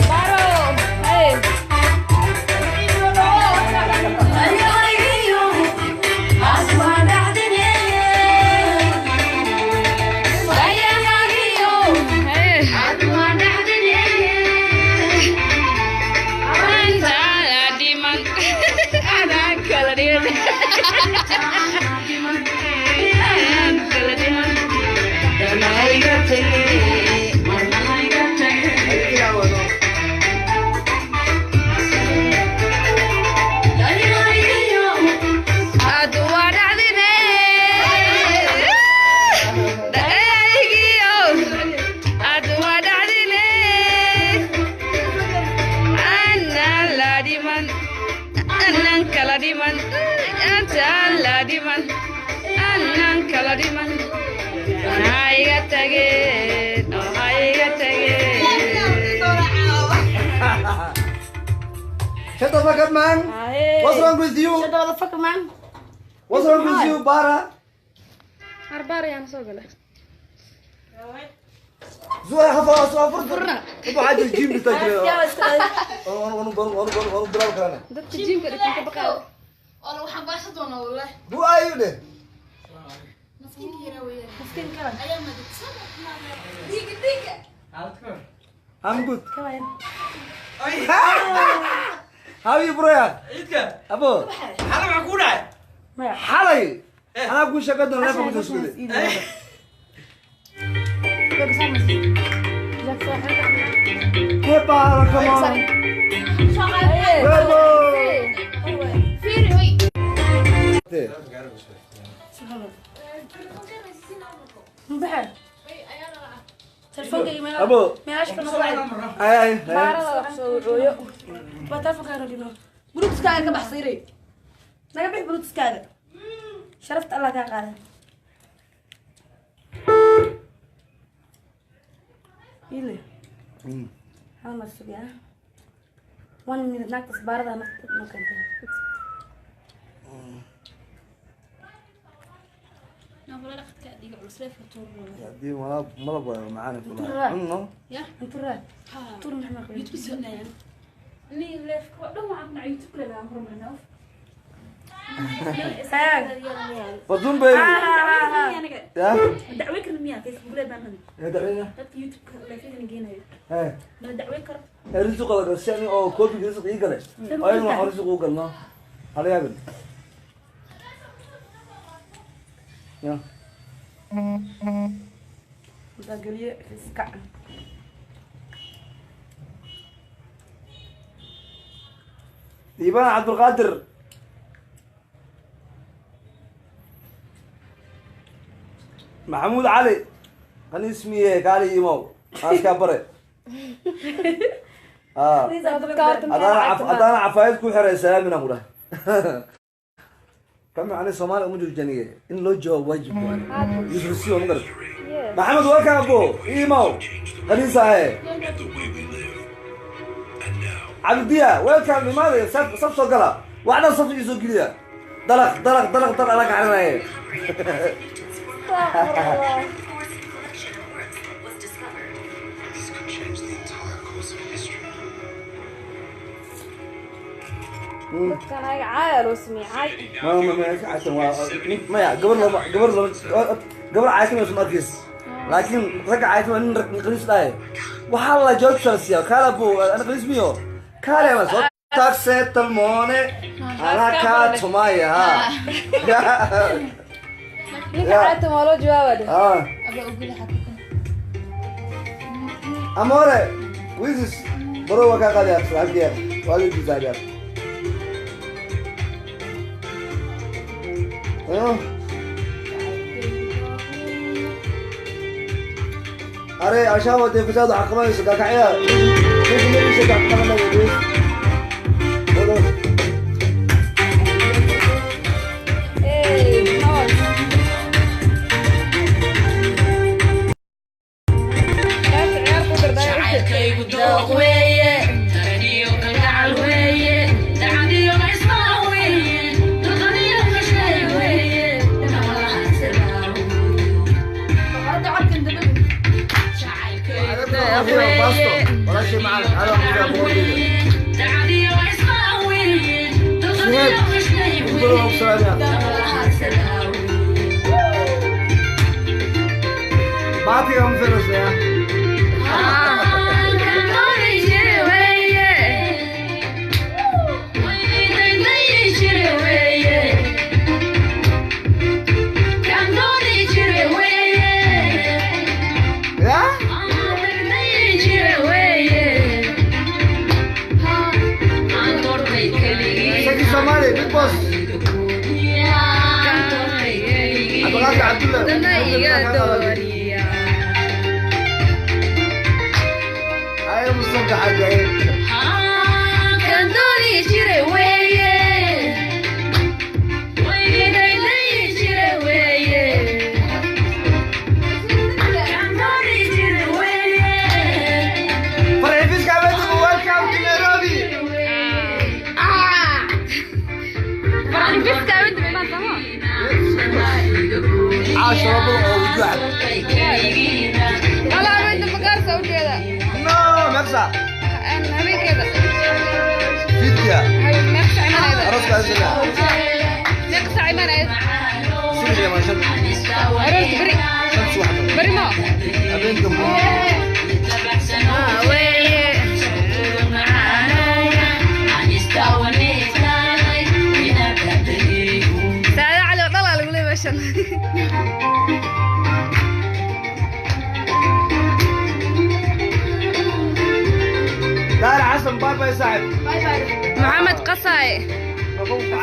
Baro, hey. Hey. Anta la dhiman. Anaan kala dhiman. Anaan kala dhiman. Aad waa dhacdine. Dhacaygiyo. Aad waa dhacdine. Anaan la dhiman. Anaan kala dhiman. Antaan la dhiman. Anaan kala dhiman. Ha iga tageen. Oo ha iga tageen. Shut the fuck up, man. What's wrong with you? Shut the fuck, man. What's wrong with you, Bara? Arbaar ayaan soo galay. Zuwa hafa soo furfurna. Wuxuu xaajir gym tajri. Onu bilaw karana. Dadka jiimka dhigtan ka baqaayo. Who are you then? I'm good. How are you, bro? Abo. Xalay. Anaa kuu sheeko doona leefa ku soo suuday. Hey, Bara, come on. Bravo. Abo. Ay ay. Baarada wax soo wuxuuyo. Buluutuskaaga ka baxsiiray. Naga bix buluutuskaaga. Sharafta Allah kaa qaada. Ile. Hal mar sugi ah. One minute naagtaas baarada nafta noo keentay. Haddii malab malab waayo macaan Turra. No. Intu raa. Tur maxaa qabay? Fadun baby. Ya. Dacwey karna miyaa Facebook leed baan Ya dacweyna. Dadka YouTube-ka leefyadana geenayo Hey. mana dacwey karo. Risiqa la gashay oo koobiga risiq ii galay. Aynu wax risiq u galno. Hala yaabin. Ya. Geliye iska. Diibaan Cabdulqaadir. Maxamuud Cali. Qaniis miye kaali imow. Aaskaa bare. Ah. Haddaana cafaayad ku xiray salaamin aan ku dhahay. Kama ani Soomaali uma joojaniye in loo jawaabo waajib waaye. Yusuf si ma garat. Maxamed welcome abo. Imow. Qaniis ahe. Cabdiya welcome imaada saf saf soo gala. Waxna saf ii soo geliya. Dalaq dalaq dalaq dalaq ala kaxanaye. This could change the entire course of history. Dadkan ayaga caaya loo sameeyey caay. Ma caysan waa maya gabar lama gabar lama gabar caysan ma arkis, laakiin ragga caysan waa nin rag qaniis dhahay. Waxaa la jawaab la siiyaa kaala bu ana qaniis miyo kaale ma soo taagse talmoone anaa kaa tumaya ha. Ninka caaytan waa loo jawaaba dheh. Ah amore wisis baro waa kaa qaadaya saaxiibkiya waa la jisaa. Are ashaaba dee fasaad waxaa qabanayso gaalkacyaa ninka magaciisa qabanaya please. Hey, nabad. Qaybta ciyaar ku dardaaya. Suhaib bro, waan ku salaamaya. Baatiga ma filasaya. Ya. Shaki Somali big boss Cabdiqaadir Cabdulla. Ay Mustafa xaji. Farxi Fiska Abedi, welcome to Nairobi. Caasha badan oo wujuuxad. No meeqsa fidka arooska asila subaxii ama shan shan subaxda habeenka Saada Cali oo dhalaa lagu leeyahay meeshan. Daara Xasan, bye bye saaxib. Maxamed Qasaaye.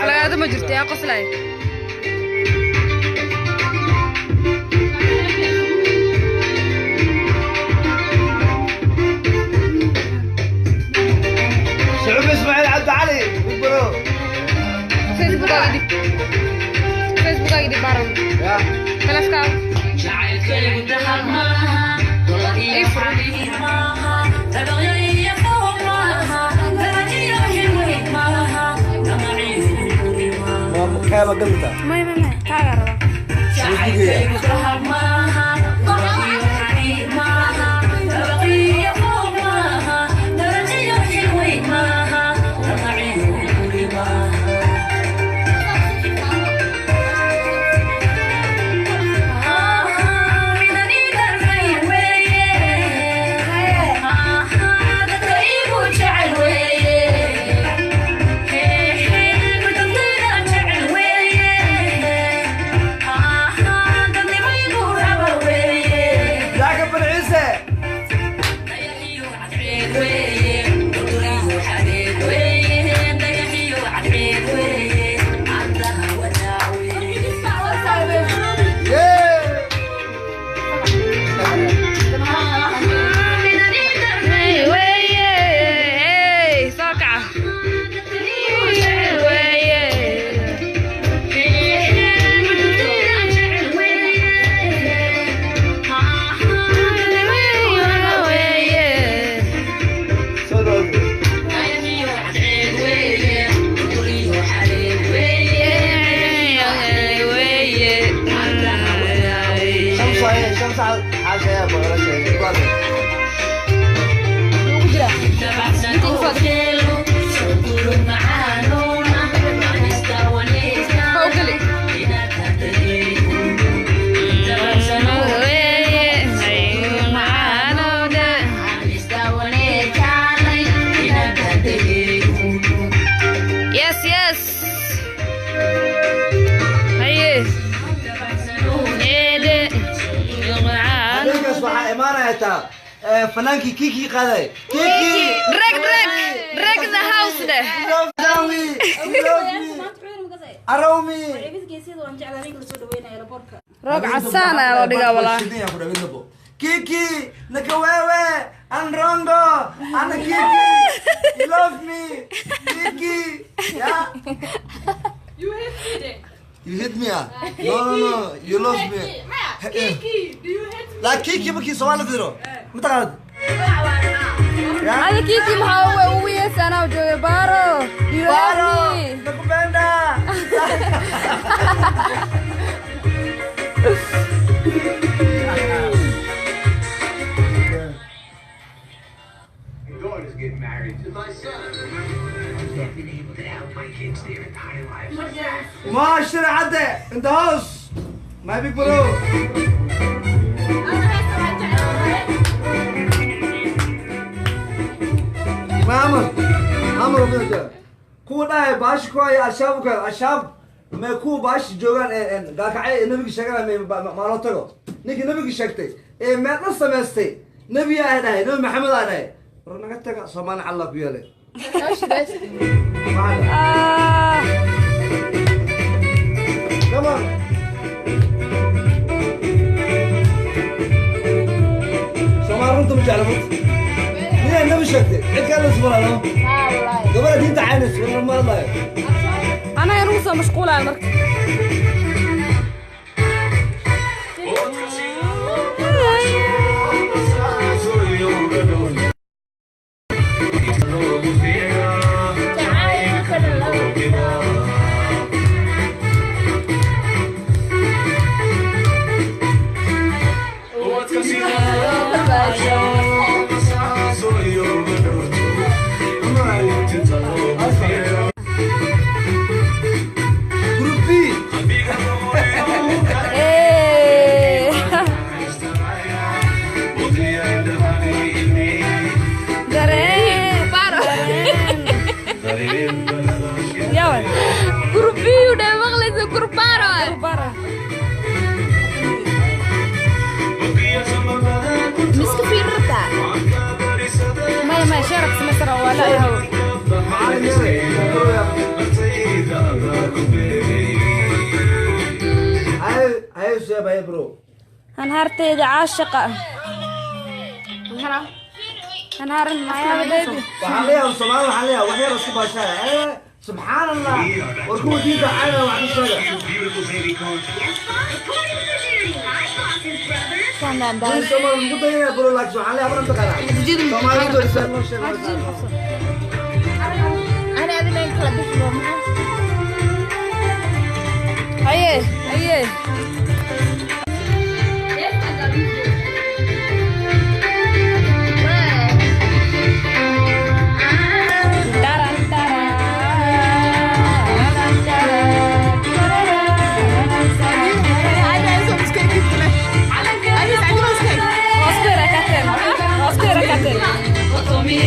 Lagaada ma jirto yaa qoslay. Shucub Ismaaciil Cabdi Cali big bro. Facebookaaga dhib. Facebookaaga dhib baaran. Ya. Taleefkaaga. Ii fur. Ma kaaba galta? May may may, kaagaa rabaa. Facebookaya. Jaaka bin Ciise. Yeah. Weeye, soo kaca. Weeye. Weeye. Soo dhawaad. Shamsa shamsa xaasha yaa boqolasha. Howgali. Yes, yes. Haye. Eede. Habeenkaas waxaa imaanaya taa fanaankii Kiki qaaday. Kiki. Drag, drag. Drag the house deh. Love me. Love me. Arow me. Roog casaan ayaa loo dhigaa walaa. Kiki, nakawewe, Androngo, ana Kiki, you love me, Kiki, yeah. You hate me. You hit me, ah? No, no, no, you love me. Kiki, do you hate me? La Kiki markii Soomaali diro, ma taqaanad? Hada Kiki maxaa ugu yeesa anaa joogay Baaro. You Baro, love me. nakupenda. My daughter's getting married to my son. I've been able to help my kids. Their entire lives. Maashir cadde in the house, my big bro. Maamar maamar umada kuwa dhahay baashi ku haya Al-Shabaab ku haya Al-Shabaab, may kuwa baashi joogaan ee gaalkacyo ee nabiga sheeganaya, may maaloo tago ninkii nabiga sheegtay ee meel dhan samaystay, nebiga ah dhahay, Nabi Maxamed aa dhahay, war naga taga, Soomaali calla ku yeelay. Maxaa dhahay? Ah. Come on. Soomaali runta ma jecla, runta niyaa nabi sheegtay cid kaa la ismalaano gabadha diinta caynayso war ma hadlayo. Anaga nagu soo mashquulaya marka. Group B. Eh. Dareen. Dareen. Yawan. Gurbiyu dha maqlaysa gurbaaro. Bara. Miska fiirta. Maya maya, sheerak samaysara waa la yahow. Macallin yare. Hay hay sheeb hay bro. Hanhaarteyda caashaqa. Hanhaaran mayaa baby. Waxaan leeyahay Soomaali, waxaan leeyahay wax yar isku baashaaya. Subxaan Allah, war kuwa diinta caynaya wax ka sheega. Beautiful baby card. Nin Soomaali lagu dayanaya bro, laakiin waxaan leeyahay baran taqaanaa Soomaali doorisa loo sheego. Ana adina kala bixi maxaa? Haye haye. Taran taran taran. Waa isku yarakateen, waa isku yarakateen.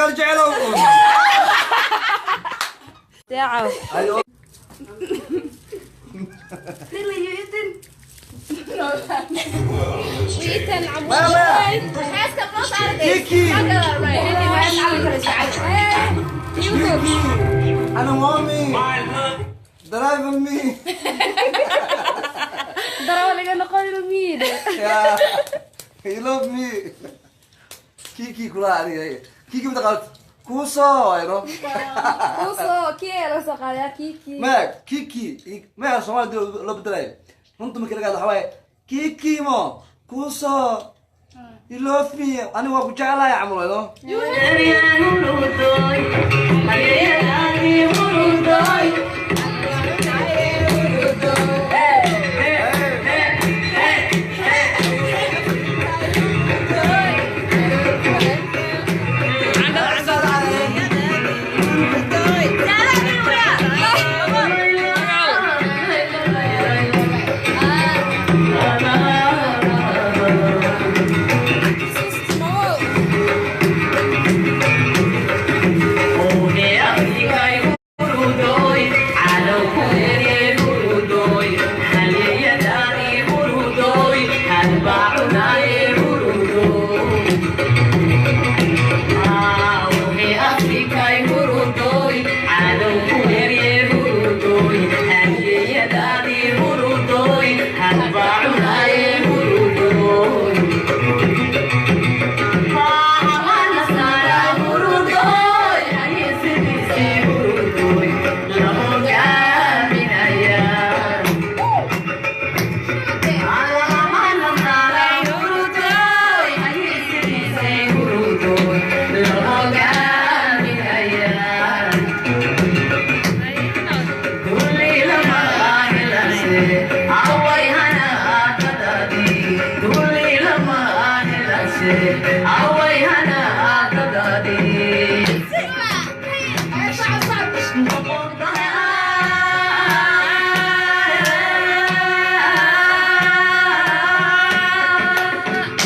Gaal jecelow. Daacaw. Ayo. Really, you eating? Wiitan. Maya, maya. Xaaska noo saartay. Kiki. YouTube. Ana want me. Drive me. Darawa laga noqon miide. Yeah. You love me. Kiki kula aniga. Kiki ma taqaanid? Kuuso, you know. Kuusoo kii ayaa laga soo qaadayaa Kiki. Maya, Kiki. Maya, Soomaali dii loo bedelayo. Runta markii laga hadlo waxaa waaye Kiki mo. Kuuso. You love me. Aniga waa ku jeclahay camal, you know.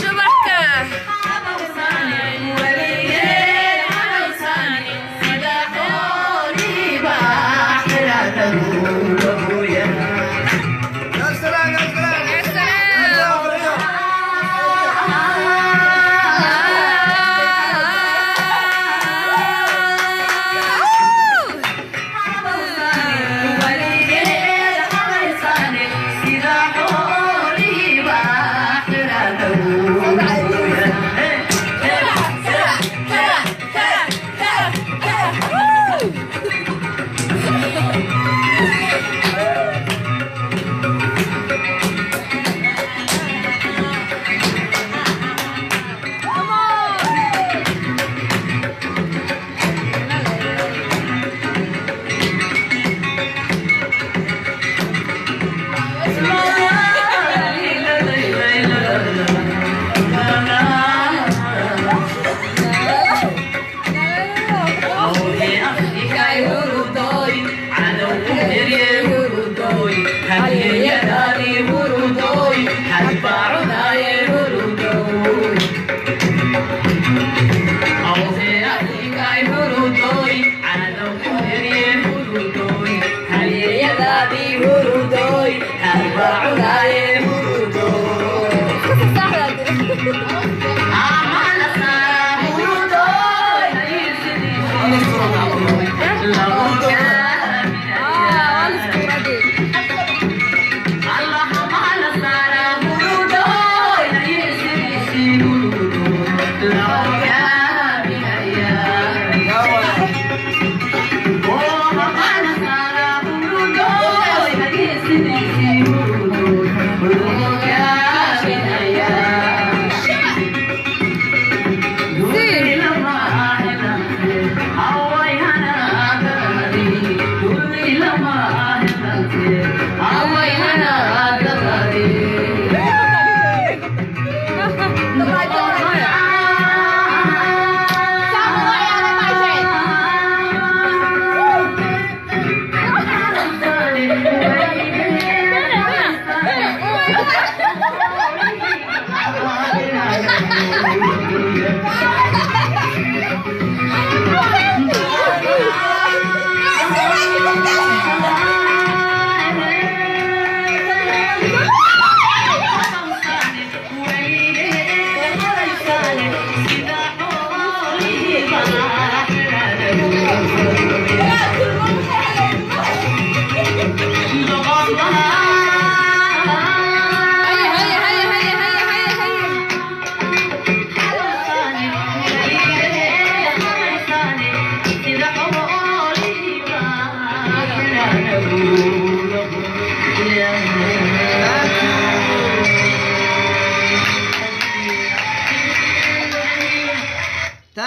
Dumarka. Ya salaam, ya salaam. Ya salaam.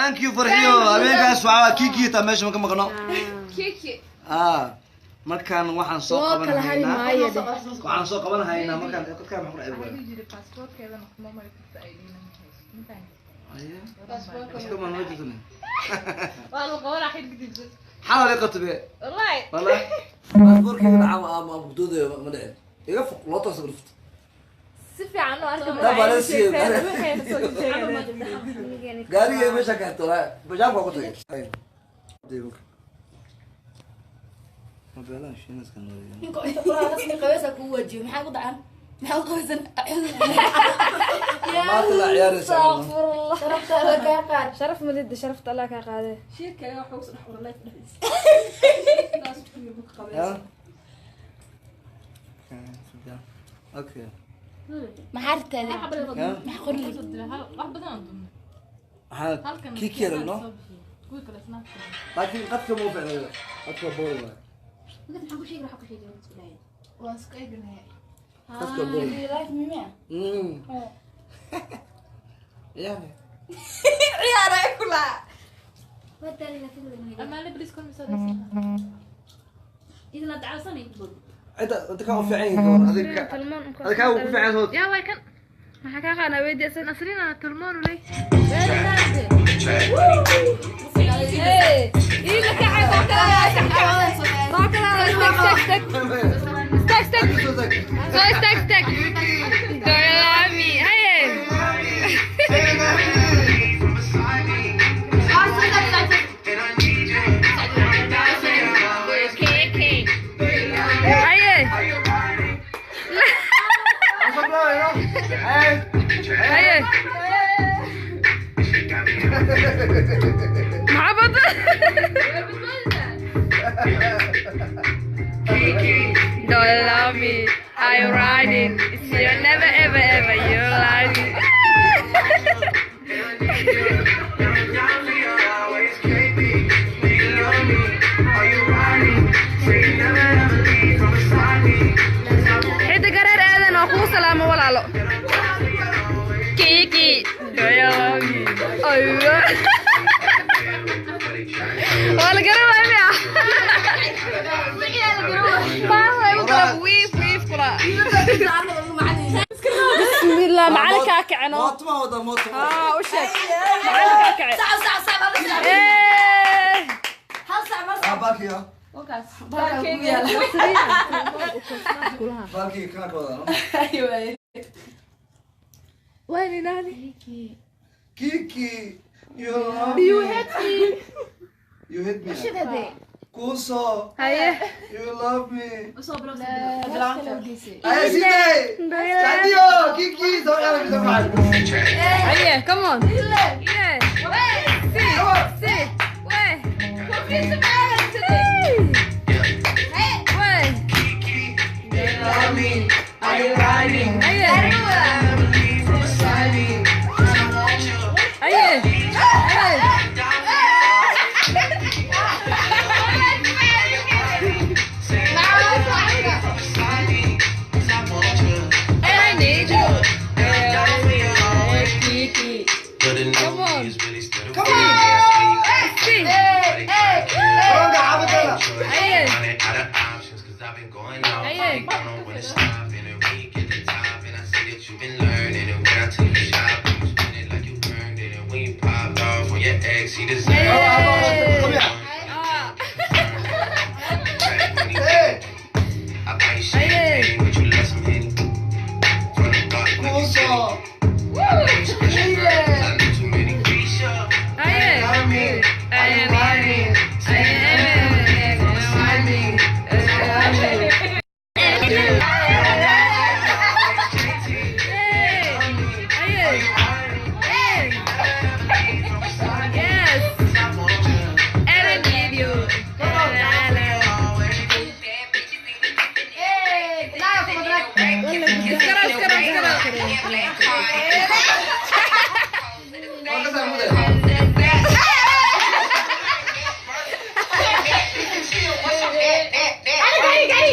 Thank you Farxiyo. Habeenkaas waxaa Kiki ta meesha ma ka maqno. Kiki. Markaan waxaan soo Loo kala hari qaban maayo. Waxaan soo qaban haynaa markaan dadka maxaa ku dhacay. Passportkeedana kuma mari karta ay dhiina. Iska ma noo jirto. Waa lagu qabanaa xil gudub. Xalal ay qatbe. Wallahi. Wallahi. Baasaboorkeyga dhaca ama bugdooda ma dhicin. Iga fuq loo toos grift. Si fiican oo arka. Dab baa la siiyey. Gaariga meesha ka xirto bajaab waa ku tagay. Mobeelaha Shiinaska nool. Ninka inta quraha rasmi qabaysa kugu waajiyo maxaa ku dhacan? Maxaa ku qabaysan? Maanta la ciyaaraysa. Astaghfirullah. Sharafta alla kaa qaad. Sharaf madida sharafta Allah ka qaade. Shirkaga waxa uu soo dhaxuray life dhexdiisa. Ya? Okay. Maxaa rabtaa? Ya? Maxaa qorin? Wax badan aan dunno. Maxaa Kiki no? Kuwi kale snap. Laakiin qadka ma u ficnayo. Qadka boor waay. Waan iska eegnay. Qadka boor. Life miyaa? Yani. Ciyaaray kula. Amaale please call me so. Inta ka u fiican yahay gabar adiga. Adiga ka u fiican soo. Yaa way kan. Maxaa ka qaana weydiisan asrina tulmoon ulay. Hey, ila ka cay oo kala ma kala stag stag stag stag so stag stag. Dolami. Hey. Hey. Hey. Maxabad. Don't love me, I'm riding. It's you never ever ever you lying. Xidda gareer aadan oo kuu salaamo walaalo. Kiki, don't love me. Aywa. Waa la garan waaya miya? Baa igu kala wiif wiif kula. Bismillah, macalinkaa kaceno. Mooto ma wada mooto. U sheeg. Macalinkaa kacen. Sac sac sac. Eh. Hal sac mar sac. Baalkiga. Baalkeyga. Baalkiga kana ka wada no. Waan inaadi. Kiki, you love You me. hate me. You hate me. Kuso, Haye. you love me. Usoo bilow. Ay, sidee? Sadio, Kiki, soo ciyaar bisa macay. Haye, come on. Yeah. Si, si. Way. Way. Haye. Haye. Haye. I need you. Kiki. Come on. Come on. Si. Garoonka xaafadana. Haye. Haye. Come here. Hey. Haye. Kuso. Haye. Haye. Yes. And I need you. Iskara, iskara, iskara. Waa ka saar muday.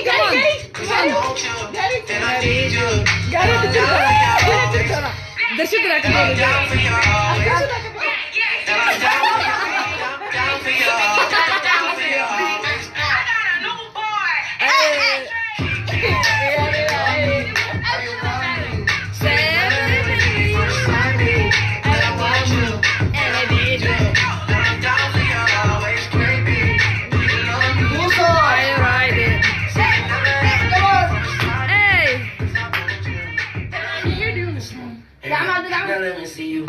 Come on. Darshid laa ka doonaysa. Gacmaha gacmaha. Now let me see you.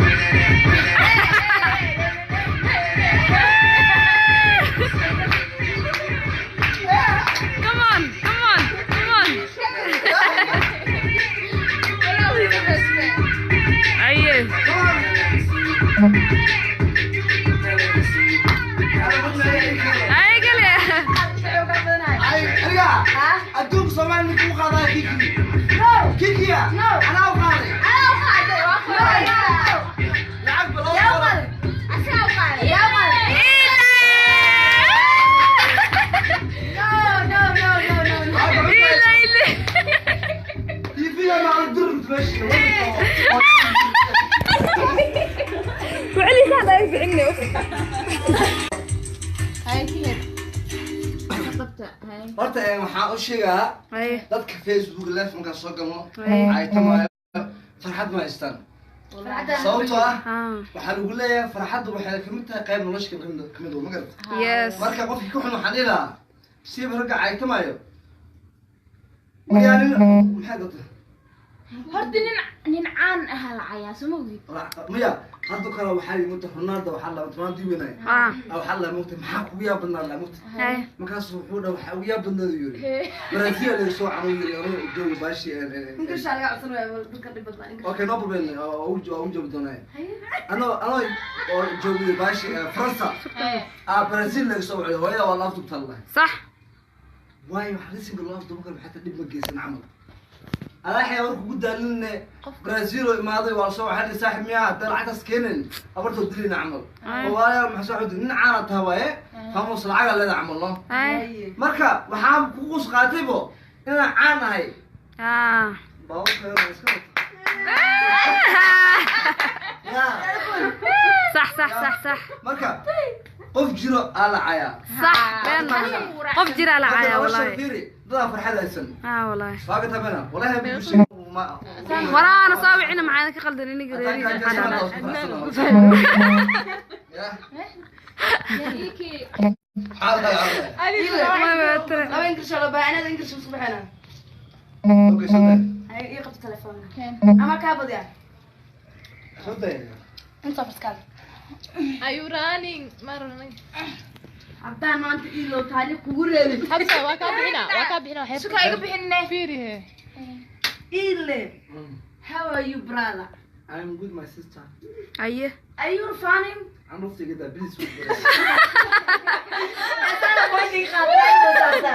Come on, come on, come on. Aye. Aye, gale. Aniga adduunka Soomaali ninka u qaadaya Kiki. Kikiya. Anaa u qaaday. Lacag ba loo qaaday. Ile, ile. TV-ga macalin durr meesha. Ku celi sax ay ficilni. Hay kiher. Qabta hay. Horta waxaan u sheegaa Aye. dadka Facebook live markaan soo galno Aye. ay tamaayo farxad ma haystaan, sababtoo ah waxaa lagu leeyahay farxaddu waxay kamid tahay qayb nolosha kamid ah, ma garata? Yes. Marka qofkii ka xun waxaan dhihi lahaa siiba ragga caytamaayo waryaa nin maxay dadka. Horta nin caan ahaa la cayaa, soo ma ogid? Maya, hadda kale waxaa yimid mugta Ronaldo, waxaa la Ronaldo weynay. Waxaa la mugta maxaa kugu yaab badnaa la mugta. Aye. Markaas wuxuu dhahay waxaa ugu yaab badnaa uu yiri Brazil laga soo cano yiri anuu joogo baashi. English laga codsanaya dadka dhib badnaa English. Okay, no problem, oo u joogi doonaa anoo oo joogay baashi Faransa Brazil laga soo wacayo hooyada waa la afduubtaa la. Sax. Waayo waxa lisinka loo afduubo karo xataa dhib ma geysan camal alaaxaya warka ugu daalinne Brazil oo imaaday waa soo waxaa dhihi saaxib miyaa haddii lacagtaas keenin abartoo dilina camal oo waayo maxaa soo xudi nin caana taha waaye famus lacagaa leeda camal no. Aye. Marka waxaan ku quus qaataybo inaan caan ahay baabuurka yar iska wata. Ya. Sax sax sax sax. Marka qof jiro aa la cayaa. Sax, been ma qof jira la Marka cayaa nolosha wallahi. Fiiri dadaa farxad haysan. Wallahi. Waa ka tabana wallahi habeen ku sheeg ma Waraana soo wicina maxaa ka qaldan iniga Haddaan reeriga kaa maxaa jeesana dhacay? waa isku faraxsanahay. Ya. Kiki. Xaal dhaca. Ma baatare. Laba English oo la baahan English isku bixina. Okay, soo day. Ay ii qabto telefoonka. Keen. Ama kaa badiyaa. Soo day. Inta farskaal. Are you running? Ma running. Haddaan maanta iilow taariikh kugu reebin. Habsa waa kaa bixina, waa kaa bixina waxay. Suka iga bixinne. Fiiri he. Iile. How are you, brother? I'm good, my sister. Aye. Are you funny? I'm not thinking that please.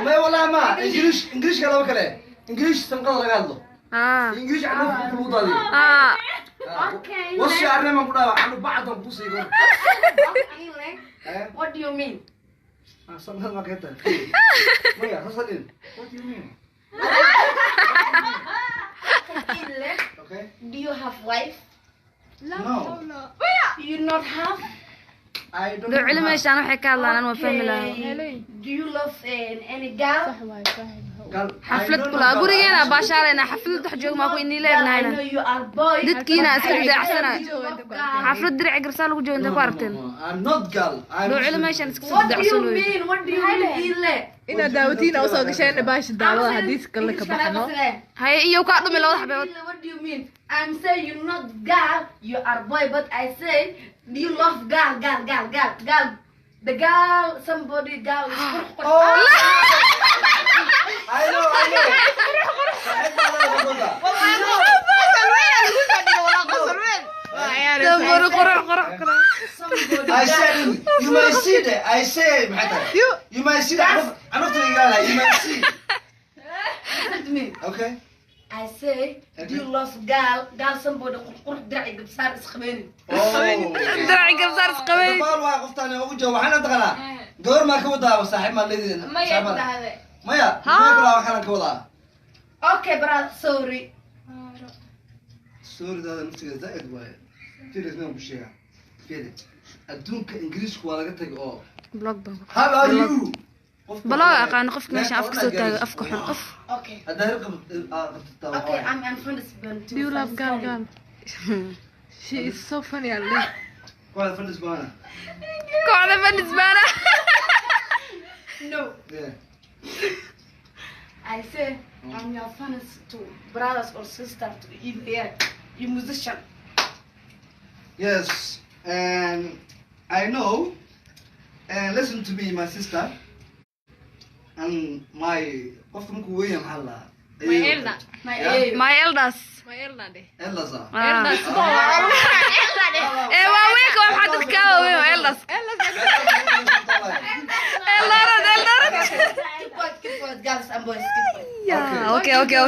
Ma wallahi ma English English kala kale. English sanqada laga hadlo. English candhuuf ku lagu daadiyo. Okay. Wasi arrimaan ku dhawa candhuuf bacdan ku siigo. Iile. Eh? What do you mean? Ah, sanqada ma ka tahay. Maya, sasadin. What do you mean? Iile. Okay? Do you have wife? No. You not have? I don't. Doo celi meeshaan waxay ka hadlaan aan waa fahmi lahaa. Helay. Do you love any girl? Sax waay saaxiib. Xaflad kula gurigeena baashaarayna xaflad wax joog maa ku inii Girl, I leegnahayna. know you are boy. Dadkiina iska didaacsana. You love girl. Xaflad dirac garsaa lagu joogo intay ku aragteen. I'm not girl. I'm Doo celi meeshaan iska soo What do you didacsan wey. mean? What do you mean, Iile? Inaad daawatiin oo soo gasheen baashi daawada haddii si kale ka baxno. Haye iyo kaa dhumi labada xabeebood. Iile, what do you mean? I'm saying you're not girl, you are boy, but I say, do you love girl, girl, girl, girl, girl? The girl, somebody girl is Oh! I know, I know. Dambaro qurux qurux qurux. Somebody I girl. said, you may see that. I say, you may see that. I'm not telling you, you may see. Listen to me. Okay? I say, do you love girl, girl, somebody qurux dirac gabsaar isqabeenin. Oh. Dirac gabsaar isqabay. Dabaal waa qoftaan ugu jawaab waxaan taqanaa gabar maa ka wadaa saaxiib maa leediin. Maya ku dhahday. Maya maya kula waxaan ka wadaa. Okay, brother, sorry. Suuridaada naftigeeda zaaid waaye fiirisna ku sheegaa fiiri adduunka Ingiriisku waa laga tagay oo Blog baan ku. How are you? Qofka Blog aqaan qofka meesha afka soo taago afka xun qof. Okay. Haddaa qabtataa Okay, I'm friends with Do you love girl girl? She is so funny alle. Kooxda fadhis baana. Kooxda fanisbaana. No. Yeah. I say, I'm your friends to brothers or sister to even here. You musician. Yes, and I know. And listen to me, my sister. And my qofka markuu weyn yahay maxaa la dhahaa? My elder. My Yeah. My elders. My elder dheh. Elders ah. Ah. Elders. Ee waaweynka waa maxaa dadka kaa waaweyn waa elders. Eldarad, eldarad. Keep quiet, keep quiet, girls and boys, keep quiet. Yeah,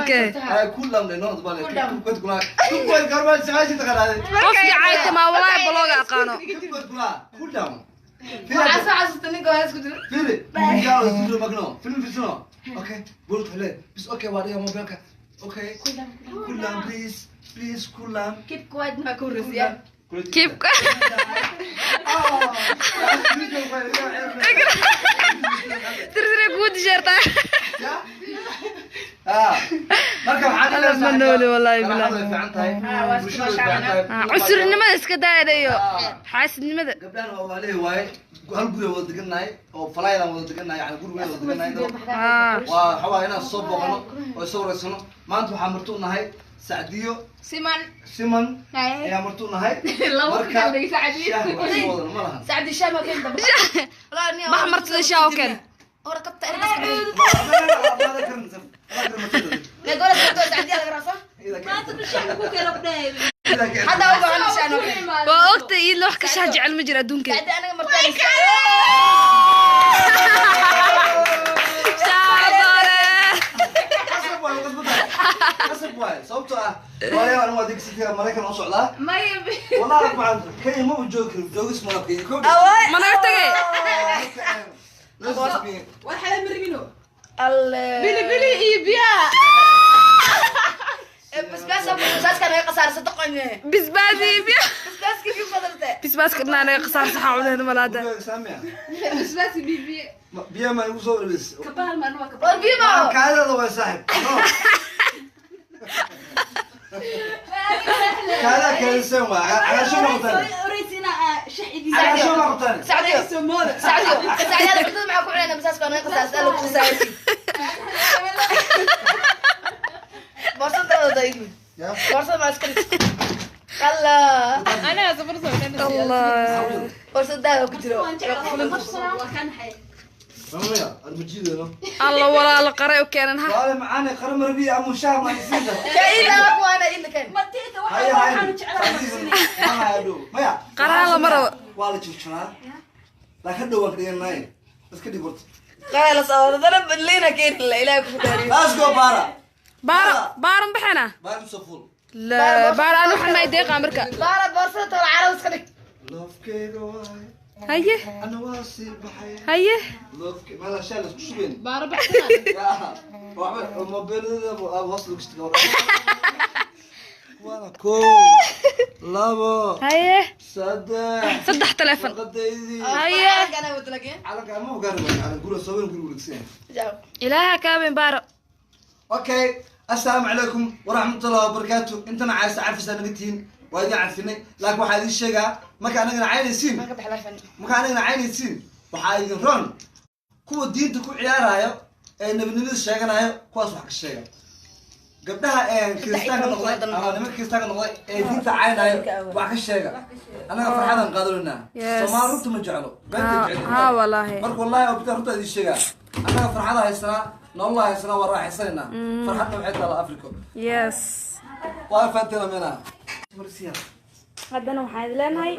okay. Ay, cool down, no, bale. Cool down. Keep quiet kula. Keep quiet, garba sagaashan taqaanaa. Qofkii caaytama walaahi balooga aqaano. Keep quiet kula. Cool down. Waxaa soo xasuusta ninka waa isku jiro. Firi, ninka oo isku jiro magno. Film fiirsano. Okay, bulut xule. Bis okay, waa dhiga mobilka. Okay. Cool down, please. Please, cool down. Keep quiet ma ku risiya. Keep Ah. Tirtire kugu disheertaa. Ah. Marka waxaa Alla ma nooli, wallaahi bilaahi. Way fiican tahay. Ah, waa isku Bulshadu way fiican tahay. Ah, cusurnimada iska daaya iyo xaasidnimada. Gabdhahan waa walaalihi waaye. Hal guri wada degannahay oo falaydan wada degannahay, yani guri weyn wada degannahay. Ah. Waa waxa waaye inaan soo booqano oo soo wareysano. Maanta waxaa marti u nahay Sacdiyo Siman. Siman ayaa marti u nahay. Laba Marka kale dhegeysa Sacdiyo. shaah wax soo wadano ma lahan. Sacdi shaah ma keen daba. Bax martida shaah u keen. Ora kabta ergas ka dhig. Ma karin saf. Ma karin martida. Ne gola sabto Sacdi laga raasa. Ida keen. Maanta shaah ku kala dhahay. Ida keen. Hadda u baahan shaah noo keen. Waa ogtay iidla wax ka shaah jecel ma jiro adduunka. Sacdi anaga martida. Shaah doole. Qasab waaye, qasab waaye. Qasab waaye. Sababtoo ah walaalayaal, anigu adeegsiga Maraykan oo socdaa. Maya. Wallahi macaan Kenya ma u joogi karo, joogis ma laha Kenya. Ma naga tagay? Listen to me. War xalay maribino. Alle. Bili bili iyo biyaha. Basbaas basbaaska naga khasaarsa doqonye. Bisbaas iyo biyo. Basbaaska fi fadalta. Bisbaaska dhanaa naga khasaar saxaa cuneen malaada. Guriga Saamiya. Basbaas iyo biyo. Biyaha ma igu soo dhibis. Kabaha ma nuwa War kabaha. biyo ma. Kaadada waa saaxib. No. Kaada kaadsan waa. Cagaasho ma qabtaan. Oreysina shax idin. Cagaasho ma qabtaan. Sacdiyo. Soomaalida. Sacdiyo. Sacdiyo cuntada maxaa ku cunayna basbaaska naga khasaarsa alla ku khasaarsi. Boorsada wada igu. Ya. Boorsada ma iska dhig. Allah. Anaga safar soo dhan. Allah. Boorsada ku jiro. Waa kan xay. Mamaya, almajiidano. Alla walaalo qaray u keenan ha. Walaal macaan qaran marbi amu shaah ma isiinta. Ka ila ku ana ila kan. Martida waxa Haya haya. waxaan jeclahay marsin. Ma hayo. Maya. Qaraha lama rabo. Waa la jirjiraa. Laakiin hadhow waan ka dhiganay. Iska dhig horta. Qala soo dana badliina keen la ilaahay ku daariyo. Let's go bara. Baara baaran baxena. Bara soo fuul. La baara anu waxaan may deeqa marka. Baara boorsada tola carab iska dhig. Love-kayga waay. Haye. Ana waa sii baxay. Haye. Love-kayga ma la shaah la isku shubeen. Baara baxsana. Waxba mobilada hoos lagu shito. Waana kow, labo, Haye. saddex. Saddex telefoon. Warqadaydii. Haye. Kana wadlageen. Calanka ma ogaan calan guriga soo weyn guriga wareegsan. Ilaaha kaabin baaro. Okay, assalaamu calaykum waraxmatullahi wabarakaatu. Intana caasa cafisa naga tihiin, waa idin cafinay. Laakiin waxaa idin sheegaa, marka anagana caynaysiin, Ma ka bixla fan. marka anagana caynaysiin, waxaa idin roon kuwa diinta ku ciyaarayo ee nebinimada sheeganayo, kuwaas wax ka sheega. Gabdhaha ee kiristaanka noqday ama nimanka kiristaanka noqday ee diinta caynayo wax ka sheega. Annaga farxadan qaadanaynaa. Yes. Soomaali runta ma jeclo, beenta jecel. Ha walaahi. Marka wallahi oo bitaa runta idin sheegaa, annaga farxada haysanaa, nolol haysanaa, waa raaxaysanaynaa. Farxadna waxay taala Africa. Yes. Waa fahanteena meelaha. Haddana waxaan idin leenahay